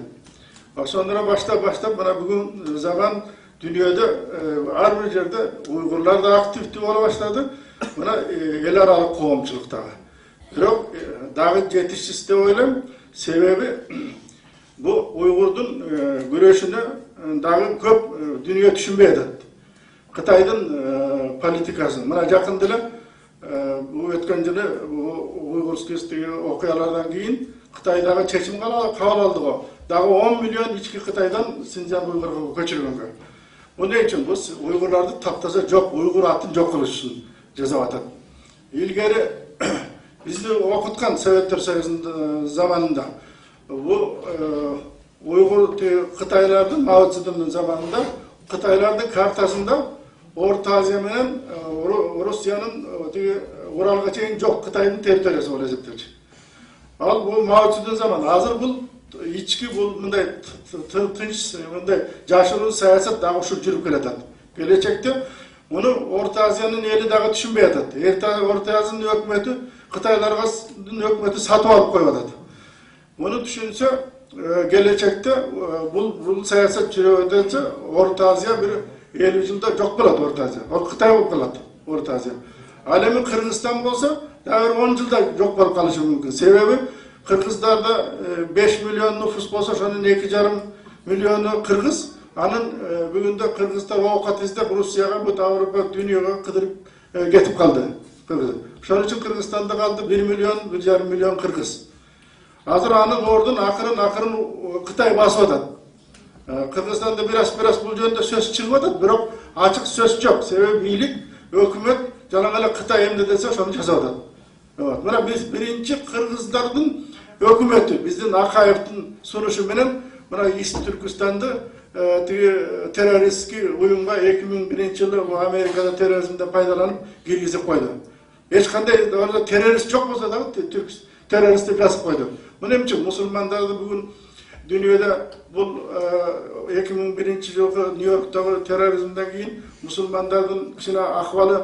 ۋە سوندىرا باشلاپ، باشلاپ، مانا بۈگۈن زامان دۇنيادا، ئە، ھەر بىر يەردە ئۇيغۇرلار دا ئاكتىپ بولا باشلىدى. مانا، ئە، ئەل ئارالىق قوغۇنچىلىقتا. بىراق، ئە، داغى يېتىشىش دەپ ئويلايمەن. سەۋەبى، بۇ ئۇيغۇردىن، ئە، كۈرەشنى، ئە، داغى كۆپ، ئە، دۇنيا چۈشەنمەيدۇ. خىتايدىن، ئە، پولىتىكاسىنى. مانا يېقىندىلا، ئە، بۇ ئۆتكەن يىلى بۇ ئۇيغۇرسكىيدىكى ۋەقەلەردىن كېيىن خىتايدىغى چېچىم قابۇل، قابۇل ئالدىغۇ. داغى ئون مىليون ئىچكى خىتايدىن شىنجاڭ ئۇيغۇرغا كۆچۈرۈلگەن. بۇنىڭ ئۈچۈن بۇ ئۇيغۇرلارنى تاپتازا جوق، ئۇيغۇر ئاتىنى جوق قىلىش ئۈچۈن جازاۋاتىدۇ. ئىلگىرى بىزنى ئوقۇتقان سوۋېت سويۇزىنىڭ زامانىدا بۇ، ئە، ئۇيغۇر تۈ-، خىتايلاردىن، ماۋ سېدۇڭنىڭ زامانىدا خىتايلاردىن كارتاسىندا ئورتا ئازىيا مەنەن، ئە، رۇ-، رۇسىيەنىڭ، ئە، تېگى ئۇرالغا چېيىن جوق، خىتاينىڭ تېررىتورىيىسى بولۇپ ھېسابلىنىدۇ. ئال بۇ ماۋ سېدۇڭ زامانى. ھازىر بۇ ئىچكى بۇ مۇنداي تى-، تى-، تىنچ، مۇنداي جاشۇرۇن سىياسەت داغى شۇ يۈرۈپ كېلىۋاتىدۇ. كېلەچەكتە بۇنى ئورتا ئازىيانىڭ ئېلى داغى چۈشەنمەيۋاتىدۇ. ئورتا، ئورتا ئازىيانىڭ ھۆكۈمىتى خىتايلارغا س-، ھۆكۈمىتى ساتىۋېلىپ قويۇۋاتىدۇ. بۇنى چۈشەنسە، ئە، كېلەچەكتە، ئە، بۇ، بۇ سىياسەت يۈرۈۋاتسا، ئورتا ئازىيا بىر ئەللىك يىلدا جوق بولىدۇ، ئورتا ئازىيا. ئۇ خىتاي بولۇپ قالىدۇ، ئورتا ئازىيا. ئالەمى قىرغىزىستان بولسا، دەۋر ئون يىلدا جوق بولۇپ قالىشى مۇمكىن. سەۋەبى، قىرغىزلاردا، ئە، بەش مىليون نوپۇس بولسا، شۇنىڭ ئىككى يېرىم مىليونى قىرغىز. ئانىڭ، ئە، بۈگۈندە قىرغىزلار ئاۋۇقات ئىزدەپ، رۇسىيەگە، بۇ ئاۋروپا دۇنياغا قىدىرىپ، ئە، كېتىپ قالدى. قىرغىز. شۇنىڭ ئۈچۈن قىرغىزىستاندا قالدى بىر مىليون، بىر يېرىم مىليون قىرغىز. ھازىر ئانىڭ ئورنىدىن ئاقىرىن، ئاقىرىن خىتاي باسىۋاتىدۇ. ئە، قىرغىزىستاندا بىراز، بىراز بۇ يەردە سۆز چىقىۋاتىدۇ، بىراق ئاچچىق سۆز يوق. سەۋەبى بىيلىك، ھۆكۈمەت جالاڭغالا خىتاي ئەمدى دېسە، شۇنى جازاۋاتىدۇ. مانا بىز بىرىنچى قىرغىزلاردىن ھۆكۈمەتى، بىزدىن ئاقايېۋتىن سۇنۇشى مەنەن، مانا ئىست تۈركىستاندا، ئە، تېگى تېررورىستىكى ئۇيۇمغا ئىككى مىڭ بىرىنچى يىلى بۇ ئامېرىكادا تېررورىزمدىن پايدىلىنىپ كىرگۈزۈپ قويدى. ھېچقانداق ئورنىدا تېررورىست جوق بولسا دا، تۈ-، تۈرك تېررورىست دەپ يازىپ قويدى. بۇنىڭ ئۈچۈن مۇسۇلمانلاردا بۈگۈن دۇنيادا بۇ، ئە، ئىككى مىڭ بىرىنچى يىلقى نيۇ يوركتاقى تېررورىزمدىن كېيىن مۇسۇلمانلاردىن كىشىلەر ئەھۋالى،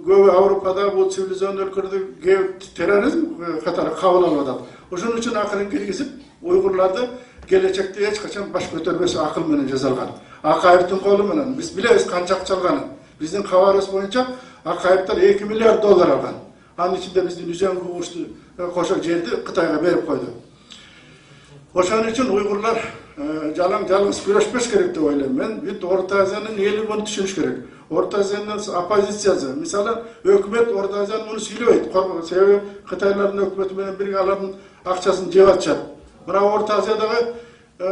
گوۋۇ ئاۋروپادا بۇ سىۋىلىزاتسىيە ئۆلكىلەردە گەۋ تېررورىزم قاتارىغا قاۋىلانىۋاتىدۇ. شۇنىڭ ئۈچۈن ئاخىرىنى كىرگۈزۈپ، ئۇيغۇرلاردا كېلەچەكتە ھېچقاچان باش كۆتۈرمەس ئاقىل بىلەن جازالىغان. ئاقايېۋنىڭ قولى بىلەن بىز بىلىمىز قانچە ئاقچا ئالغانىنى. بىزنىڭ قەۋارىس بويىچە ئاقايېۋلار ئىككى مىليارد دوللار ئالغان. ئانىڭ ئىچىدە بىزدىن يۈز يىگىرمە قوشۇق يەرنى خىتايغا بېرىپ قويدى. ئوشۇنىڭ ئۈچۈن ئۇيغۇرلار، ئە، جالاڭ-يالغۇز كۈرەشمەس كېرەك دەپ ئويلايمەن. مەن بۇ يەردە ئورتا ئازىيانىڭ نېمىلىكىنى بۇنى چۈشىنىش كېرەك. ئورتا ئازىيانىڭ ئوپپوزىتسىيەسى، مىسالەن، ھۆكۈمەت ئورتا ئازىيانى بۇنى سىيلىۋەيدۇ. قورق-، سەۋەبى خىتايلارنىڭ ھۆكۈمىتى بىلەن بىرگە ئالارنىڭ ئاقچاسىنى جەۋەتچە. مانا ئورتا ئازىيادىغۇ، ئە،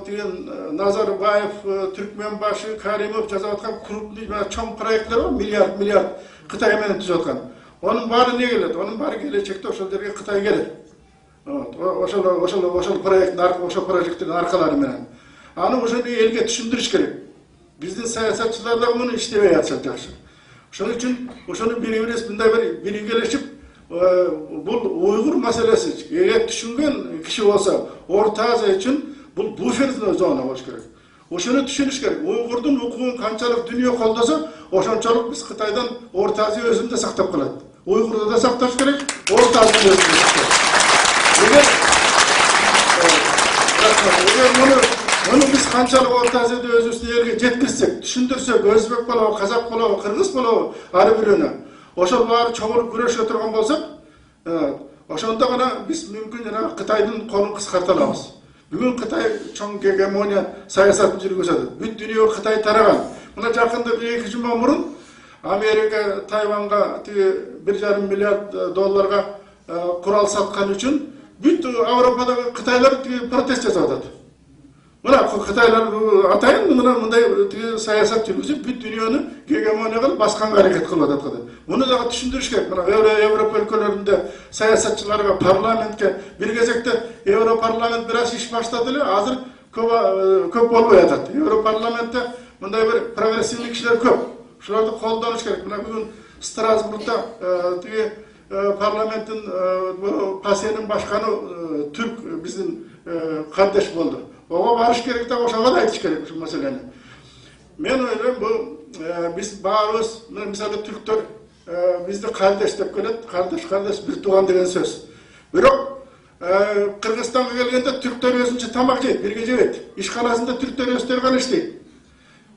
دېگەن، ئە، نازاربايېف، ئە، تۈركمەنباشى، كارىموف جازاۋاتقان كرۇپنىي، مانا چوڭ پرويېكتلار بار، مىليارد، مىليارد خىتاي مېنى تۈزۈۋاتقان. ئۇنىڭ بارى نېگە كېلىدۇ؟ ئۇنىڭ بارى كېلەچەكتە ئوشۇ يەرگە خىتاي كېلىدۇ. ئوشۇ، ئوشۇ، ئوشۇ پرويېكتنى ئارقا-، ئوشۇ پرويېكتنى ئارقىلىرى مېنى. ئانى ئوشۇنى ئەلگە چۈشەندۈرۈش كېرەك. بىزنىڭ سىياسەتچىلەر بۇنى ئىشلىۋېرىۋاتسا ياخشى. شۇنىڭ ئۈچۈن ئوشۇنى بىر-بىرىمىز بۇنداق بىر بىرگىلىشىپ، ئە، بۇ ئۇيغۇر مەسىلىسى ئەگەر چۈشەنگەن كىشى بولسا، ئورتا ئازىيا ئۈچۈن بۇ بۇففېر زونا بولۇشى كېرەك. ئوشۇنى چۈشىنىش كېرەك. ئۇيغۇردىن ھوقۇقىنى قانچىلىك دۇنيا قوللىسا، ئوشۇنچىلىك بىز خىتايدىن ئورتا ئازىيا ئۆزىنى ساقلاپ قالىدۇ. ئۇيغۇردا ساقلاش كېرەك، ئورتا ئازىيا ئۆزىنى ساقلاش كېرەك. ئەگەر، ئەگەر بۇنى، بۇنى بىز قانچىلىك ئورتا ئازىيادا ئۆزىمىزنى يەرگە يەتكۈزسەك، چۈشەندۈرسەك، ئۆزبېك بولۇپ، قازاق بولۇپ، قىرغىز بولۇپ، ھەر بىرىنى. ئوشۇلار چوڭىيىپ كۈرەشكە تۇرغان بولساق، ئە، ئوشۇنداغىنا بىز مۇمكىن يەنە خىتايدىن قولنى قىسقارتالامىز. بۈگۈن خىتاي چوڭ گېگېمونىيە سىياسەتنى يۈرگۈزىدۇ. پۈتۈن دۇنيا خىتاي تارىغان. مانا يېقىندا بىر ئىككى جۈمە بۇرۇن ئامېرىكا تايۋانغا تېگى بىر يېرىم مىليارد دوللارغا، ئە، قورال ساتقان ئۈچۈن پۈتۈن ئاۋروپادا خىتايلار تېگى پروتېست جازاۋاتىدۇ. مانا خىتايلار ئاتايىن مانا مۇنداق تېگى سىياسەت يۈرگۈزۈپ، پۈتۈن دۇنيانى گېگېمونىيە قىلىپ باسقانغا ھەرىكەت قىلىۋاتىدۇ. بۇنى دا چۈشەندۈرۈش كېرەك. مانا ئەۋرو-، ياۋروپا ئۆلكىلىرىندە سىياسەتچىلەرگە، پارلامېنتكە، بىر گېزەكتە ياۋروپا پارلامېنت بىر ئاز ئىش باشلىدىلە، ھازىر كۆپ، كۆپ بولۇۋاتىدۇ. ياۋروپا پارلامېنتتا مۇنداق بىر پروگرېسسىۋنىي كىشىلەر كۆپ. شۇلارنى قوللىنىش كېرەك. مانا بۈگۈن ستراسبۇرگدا، ئە، تېگى، ئە، پارلامېنتتىن، ئە، بۇ پارتىيىنىڭ باشقانى، ئە، تۈرك، بىزنىڭ، ئە، قارداش بولدى. ئوغا بارىش كېرەك دە، ئوشۇغا ئېيتىش كېرەك شۇ مەسىلىنى. مەن ئويلايمەن، بۇ، ئە، بىز بارىمىز، مانا مىسالدا تۈركلەر، ئە، بىزنى قارداش دەپ كۆرەتتى، قارداش، قارداش، بىر تۇغان دېگەن سۆز. بىراق، ئە، قىرغىزىستانغا كەلگەندە تۈركلەر ئۆزىنىڭ تاماق يەيدۇ، بىرگە يەيدۇ. ئىشخانىسىندا تۈركلەر ئۆستۈرگەن ئىشتى.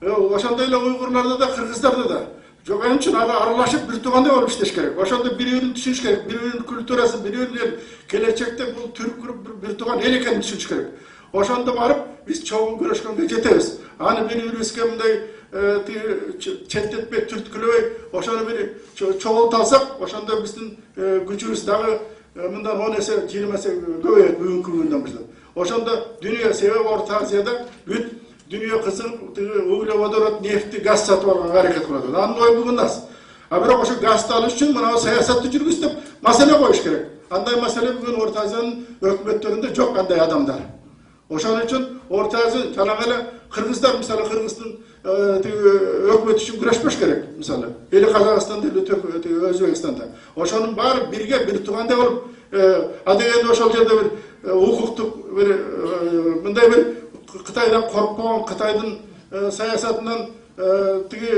ئە، ئوشاندايلا ئۇيغۇرلاردا دا، قىرغىزلاردا دا. جوق، ئەنە شۇ ئارا-، ئارىلىشىپ بىر تۇغاندەك بولۇپ ئىشلەش كېرەك. ئوشاندا بىر-بىرىنى چۈشىنىش كېرەك، بىر-بىرىنىڭ كۇلتۇراسىنى، بىر-بىرىنىڭ كېلەچەكتە بۇ تۈرك بولۇپ بىر، بىر تۇغان ئەل ئىكەنلىكىنى چۈشىنىش كېرەك. ئوشاندا بارىپ بىز چوغۇن كۈرەشكەنگە يېتىمىز. ئانا بىر-بىرىمىزگە مۇنداق، ئە، تى-، چ-، چەتنەتمەي، تۈرتكىلىمەي، ئوشاندا بىر چو-، چوغۇن تالساق، ئوشاندا بىزدىن، ئە، گۈچىمىز داغى، ئە، مۇنداق ئون ھەسسە، يىگىرمە ھەسسە كۆپەيدۇ بۈگۈنكى كۈندىن باشلاپ. ئوشاندا دۇنيا سەۋەبى ئورتا ئازىيادا بۈت دۇنيا قىزىل ئۇگلېۋودورود نېفىتى، گاز ساتىۋالغانغا ھەرىكەت قىلىدۇ. لان نوي بۈگۈن ناس. ھە، بىراق ئوشۇ گاز ئالىش ئۈچۈن مانا سىياسەتنى يۈرگۈزۈپ مەسىلە قويۇش كېرەك. ئانداق مەسىلە بۈگۈن ئورتا ئازىيانىڭ ھۆكۈمەتلىرىدە جوق ئانداق ئادەملەر. ئوشۇنىڭ ئۈچۈن ئورتا ئازىيا، جالاڭ ئەلە قىرغىزلار، مىسالى، قىرغىزىستان، ئە، ھۆكۈمەت ئۈچۈن كۈرەشمەش كېرەك، مىسالى. ئەلى قازاقىستاندا، ئەلى تۈرك-، ئۆزبېكىستاندا. ئوشۇنىڭ بارى بىرگە، بىر تۇغاندەك بولۇپ، ئە، ئادەگەندە ئوشۇ يەردە بىر، ئە، ھوقۇقلۇق بىر، ئە، مۇنداق بىر خىتايدىن قورققان، خىتايدىن، ئە، سىياسەتنىڭ، ئە، تېگى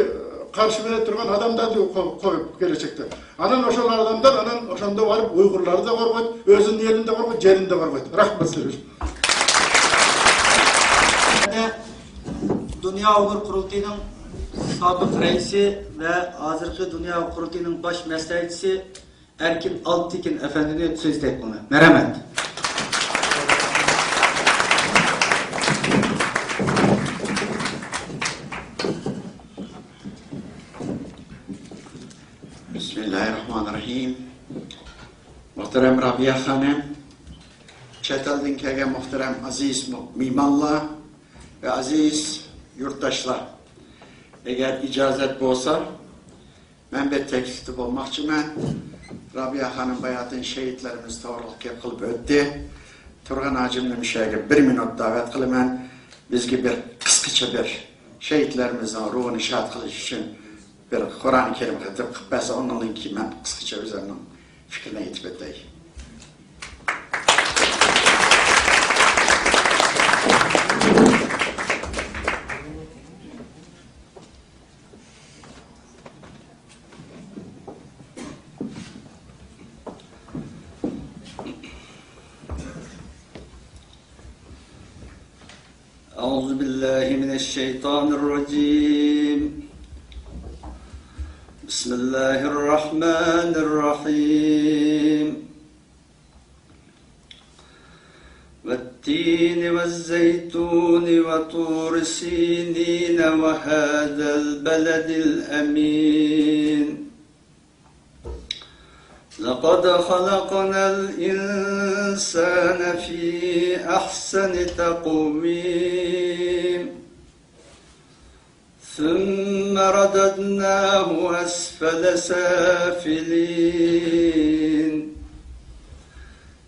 قارشى بېرىپ تۇرغان ئادەملەرنى قوي-، قويۇپ كېلەچەكتە. ئانان ئوشۇ ئادەملەر ئانان ئوشاندا بارىپ ئۇيغۇرلارنى دا قورقۇت، ئۆزىنىڭ ئېلىنى دا قورقۇت، جېنىنى دا قورقۇت. رەھمەت سىلەرگە. دۇنيا ئۇيغۇر قۇرۇلتىيىنىڭ سابىق رەئىسى ۋە ھازىرقى دۇنيا ئۇيغۇر قۇرۇلتىيىنىڭ باش مەسلىھەتچىسى ئەركىن ئالتىنتېكىن ئەپەندىنى سۆز تەكلىپ قىلىمەن. مەرھەمەت. بىسمىللاھىررەھمانىررەھىم. مۇھتەرەم رابىيە خانىم، چەت ئەلدىن كەلگەن مۇھتەرەم ئەزىز مۇ-، مېھمانلار ۋە ئەزىز يۇرتداشلار، ئەگەر ئىجازەت بولسا، مەن بىر تەكلىپتە بولماقچىمەن. رابىيە خانىم باياتىن شېھىتلىرىمىز توغرۇلۇق گەپ قىلىپ ئۆتتى. تۇرغان ھاجىمنى مۇشۇ يەرگە بىر مىنۇت دەۋەت قىلىمەن. بىزگە بىر قىسقىچە بىر شېھىتلىرىمىزنىڭ روھىنى شاد قىلىش ئۈچۈن بىر قۇرئان كەرىم خەتىم قىلىپ بەرسە، ئۇنىڭدىن كېيىن مەن قىسقىچە ئۆزۈمنىڭ پىكرىنى ئېيتىپ ئۆتەي. أعوذ بالله من الشيطان الرجيم. بسم الله الرحمن الرحيم. والتين والزيتون وطور سينين وهذا البلد الأمين. لقد خلقنا الإنسان في أحسن تقويم. ثم رددناه أسفل سافلين.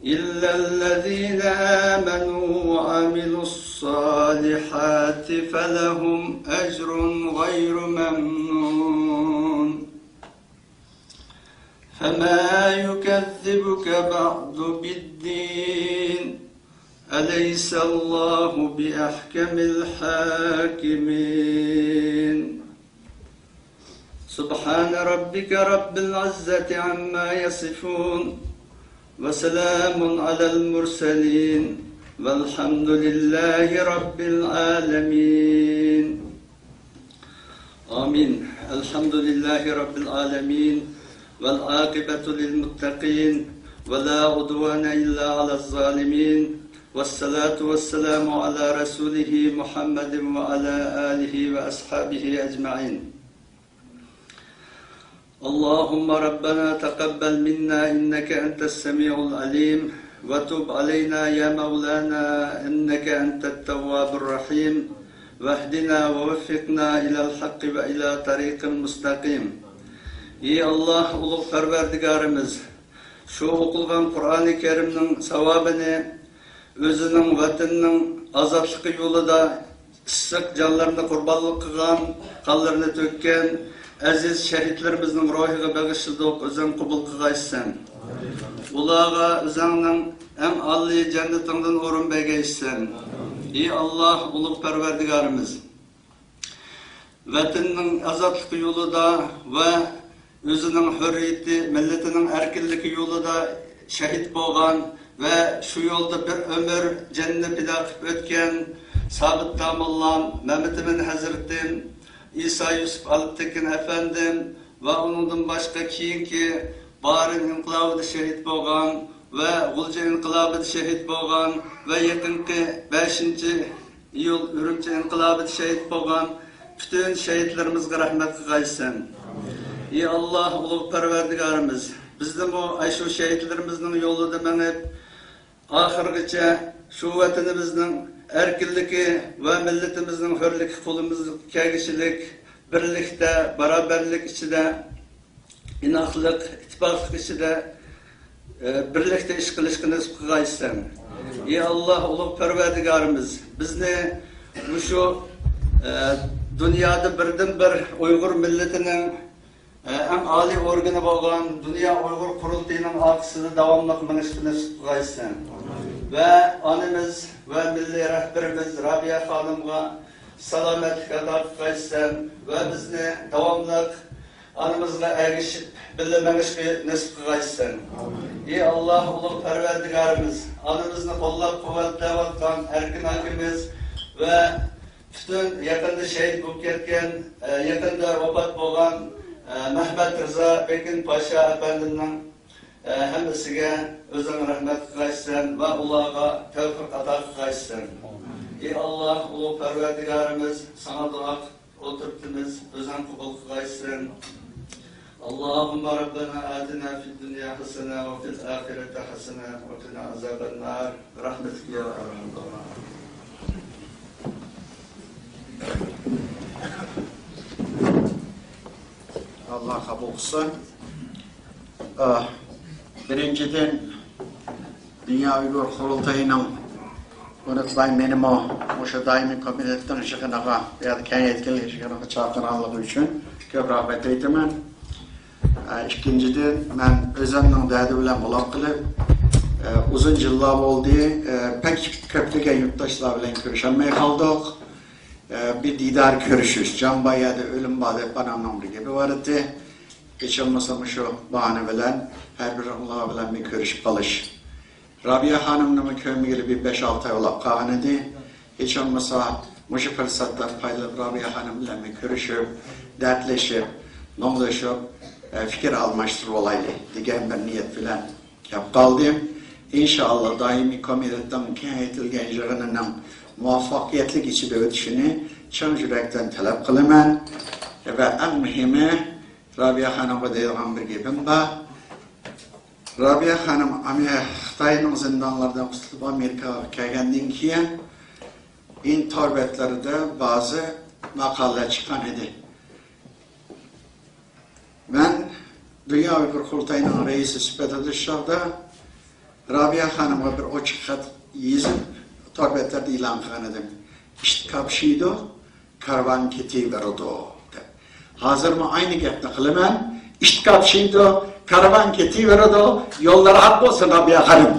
إلا الذين آمنوا وعملوا الصالحات فلهم أجر غير ممنون. فما يكذبك بعد بالدين. أليس الله بأحكم الحاكمين. سبحان ربك رب العزة عما يصفون. وسلام على المرسلين. والحمد لله رب العالمين. آمين. الحمد لله رب العالمين. والعاقبة للمتقين. ولا عدوان إلا على الظالمين. والصلاة والسلام على رسوله محمد وعلى آله وأصحابه أجمعين. اللهم ربنا تقبل منا إنك أنت السميع العليم، وتب علينا يا مولانا إنك أنت التواب الرحيم، واهدنا ووفقنا إلى الحق وإلى طريق مستقيم. ئى ئاللاھ، ئۇلۇغ پەرۋەردىگارىمىز، شۇ ئوقۇلغان قۇرئانى كەرىمنىڭ ساۋابىنى ئۆزىنىڭ ۋەتىنىنىڭ ئازادلىقى يولىدا ئىسسىق جانلىرىنى قۇربانلىق قىلغان، قانلىرىنى تۆككەن ئەزىز شەھىدلىرىمىزنىڭ روھىغا بېغىشلىدۇق، ئۆزۈڭ قوبۇل قىلغايسەن. ئۇلارغا ئۆزۈڭنىڭ ئەڭ ئالىي جەننىتىڭدىن ئورۇن بەرگەيسەن. ئى ئاللاھ، ئۇلۇغ پەرۋەردىگارىمىز، ۋەتىنىنىڭ ئازادلىقى يولىدا ۋە ئۆزىنىڭ ھۆرىيىتى، مىللىتىنىڭ ئەركىنلىكى يولىدا شەھىت بولغان ۋە شۇ يولدا بىر ئۆمۈر جېنىنى پىدا قىلىپ ئۆتكەن سابىت داموللام، مەمتىمىن ھەزرىتىم، ئىسا يۈسۈپ ئالپتېكىن ئەپەندىم ۋە ئۇنىڭدىن باشقا كېيىنكى بارىن ئىنقىلابىدا شېھىت بولغان ۋە غۇلجا ئىنقىلابىدا شېھىت بولغان ۋە يېقىنقى بەشىنچى ئىيۇل ئۈرۈمچى ئىنقىلابىدا شېھىت بولغان پۈتۈن شېھىتلىرىمىزگە رەھمەت قىلغايسەن. ئى ئاللاھ، ئۇلۇغ پەرۋەردىگارىمىز، بىزنىمۇ ئاشۇ شېھىتلىرىمىزنىڭ يولىدا مېڭىپ، ئاخىرغىچە شۇ ۋەتىنىمىزنىڭ ئەركىنلىكى ۋە مىللىتىمىزنىڭ ھۆرلۈكى قولىمىزغا كەلگۈچىلىك، بىرلىكتە، باراۋەرلىك ئىچىدە، ئىناقلىق، ئىتتىپاقلىق ئىچىدە، ئە، بىرلىكتە ئىش قىلىشقا نېسىپ قىلغايسەن. ئى ئاللاھ، ئۇلۇغ پەرۋەردىگارىمىز، بىزنى مۇشۇ، ئە، دۇنيادا بىردىنبىر ئۇيغۇر مىللىتىنىڭ ئەڭ ئالىي ئورگىنى بولغان دۇنيا ئۇيغۇر قۇرۇلتىيىنىڭ ئارقىسىدا داۋاملىق مېڭىشقا نېسىپ قىلغايسەن. ۋە ئانىمىز ۋە مىللىي رەھبىرىمىز رابىيە خانىمغا سالامەتلىك ئاتا قىلغايسەن ۋە بىزنى داۋاملىق ئانىمىزغا ئەگىشىپ بىللە مېڭىشقا نېسىپ قىلغايسەن. ئى ئاللاھ، ئۇلۇغ پەرۋەردىگارىمىز، ئانىمىزنى قوللاپ قۇۋۋەتلەۋاتقان ئەركىن ئاكىمىز ۋە پۈتۈن يېقىندا شېھىت بولۇپ كەتكەن، ئە، يېقىندا ۋاپات بولغان، ئە، مەھمەت رىزا بېكىن پاشا ئەپەندىمنىڭ، ئە، ھەممىسىگە ئۆزۈڭ رەھمەت قىلغايسەن ۋە ئۇلارغا تەۋپىق ئاتا قىلغايسەن. ئى ئاللاھ، ئۇلۇغ پەرۋەردىگارىمىز، ساڭا دۇئا قىلىپ ئولتۇرۇپتىمىز، ئۆزۈڭ قوبۇل قىلغايسەن. اللهم ربنا آتنا في الدنيا حسنة وفي الآخرة حسنة وقنا عذاب النار. برحمتك يا أرحم الراحمين. ئاللاھ قوبۇل قىلسۇن. ئا، بىرىنچىدىن، دۇنيا ئۇيغۇر قۇرۇلتىيىنىڭ ئۇنتۇماي مېنىمۇ مۇشۇ دائىمىي كومىتېتنىڭ يىغىنىغا، بۇ يەردە كېڭەيتكەن يىغىنىغا چاقىرغانلىقى ئۈچۈن كۆپ رەھمەت ئېيتىمەن. ئە، ئىككىنچىدىن، مەن ئۆزۈمنىڭ دەردى بىلەن بولۇپ قېلىپ، ئە، ئۇزۇن يىللار بولدى، ئە، بەك كۆپلىگەن يۇرتداشلار بىلەن كۆرۈشەلمەي قالدۇق. ئە، بىر دىدار كۆرۈشۈش، جان بار يەردە ئۆلۈم بار دەپ ئانامنىڭ بىر گېپى بار ئىدى. ھېچ بولمىسا مۇشۇ باھانە بىلەن ھەر بىرىڭلار بىلەن بىر كۆرۈشۈپ قېلىش. رابىيە خانىمنىمۇ كۆرمىگىلى بىر بەش-ئالتە ئاي بولاپ قالغان ئىدى. ھېچ بولمىسا مۇشۇ پۇرسەتتىن پايدىلىنىپ رابىيە خانىم بىلەن كۆرۈشۈپ، دەردلىشىپ، مۇڭدىشىپ، ئە، پىكىر ئالماشتۇرۇۋالايلى دېگەن بىر نىيەت بىلەن كەپ قالدىم. ئىنشائاللا، دائىمىي كومىتېتنىڭ كېڭەيتىلگەن يىغىنىنىڭ مۇۋەپپەقىيەتلىك ئىچىدە ئۆتۈشىنى چىن يۈرەكتىن تەلەپ قىلىمەن. ۋە ئەڭ مۇھىمى، رابىيە خانىمغا دەيدىغان بىر گېپىم بار. رابىيە خانىم ئامې-، خىتاينىڭ زىندانلىرىدىن قۇتۇلۇپ ئامېرىكىغا كەلگەندىن كېيىن، ئىن تور بەتلىرىدە بەزى ماقالىلەر چىققان ئىدى. مەن دۇنيا ئۇيغۇر قۇرۇلتايىنىڭ رەئىسى سۈپىتىدە شۇ چاغدا رابىيە خانىمغا بىر ئوچۇق خەت يېزىپ، تور بەتلەردە ئېلان قىلغان ئىدىم. ئىت كاپشىيدۇ، كارۋان كېتىۋېرىدۇ، دەپ. ھازىرمۇ ئاينى گەپنى قىلىمەن. ئىت كاپشىيدۇ، كارۋان كېتىۋېرىدۇ، يوللار ئاق بولسۇن، رابىيە خانىم.